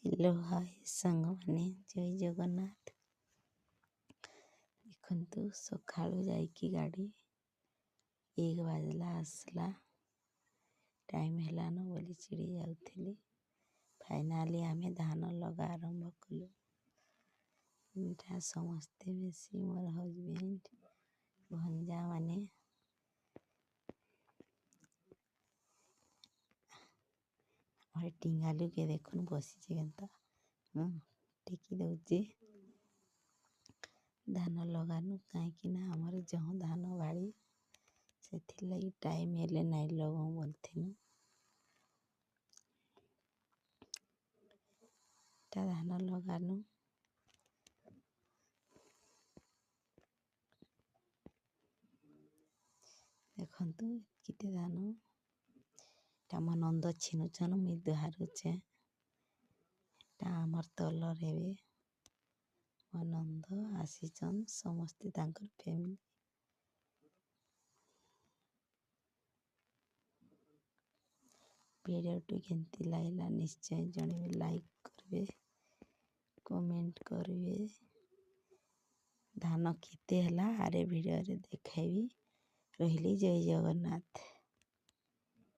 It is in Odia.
ହ୍ୟାଲୋ, ହାଏ ସାଙ୍ଗମାନେ, ଜୟ ଜଗନ୍ନାଥ। ଦେଖନ୍ତୁ, ସକାଳୁ ଯାଇକି ଗାଡ଼ି 1 ବାଜିଲା ଆସିଲା। ଟାଇମ୍ ହେଲାନ ବୋଲି ଚିଡ଼ି ଯାଉଥିଲି। ଫାଇନାଲି ଆମେ ଧାନ ଲଗା ଆରମ୍ଭ କଲୁ। ଏଇଟା ସମସ୍ତେ ମିଶି, ମୋର ହଜବେଣ୍ଡ, ଭଞ୍ଜାମାନେ। ଆମର ଟିଙ୍ଗାଲୁକେ ଦେଖୁନ୍, ବସିଛେ କେନ୍ତା, ଟେକି ଦଉଛେ। ଧାନ ଲଗାନୁ, କାହିଁକି ନା ଆମର ଜହ ଧାନ ବାଡ଼ି, ସେଥିର୍ଲାଗି ଟାଇମ୍ ହେଲେ ନାଇଁ ଲଗଉଁ ବୋଲୁଥିନୁ। ଏଟା ଧାନ ଲଗାନୁ। ଦେଖନ୍ତୁ, କେତେ ଧାନ। ଏଟା ମୋ ନନ୍ଦ ଛିନୁଛନ୍, ମୁଇଁ ଦୁହାରୁଛେ। ଏଟା ଆମର୍ ତଲର୍ ହେବେ ମୋ ନନ୍ଦ। ଆସିଛନ୍ ସମସ୍ତେ, ତାଙ୍କର ଫ୍ୟାମିଲି। ଭିଡ଼ିଓଟି କେମିତି ଲାଗିଲା ନିଶ୍ଚୟ ଜଣେଇବେ। ଲାଇକ୍ କରିବେ, କମେଣ୍ଟ କରିବେ। ଧାନ କେତେ ହେଲା ଆରେ ଭିଡ଼ିଓରେ ଦେଖାଇବି। ରହିଲି, ଜୟ ଜଗନ୍ନାଥ।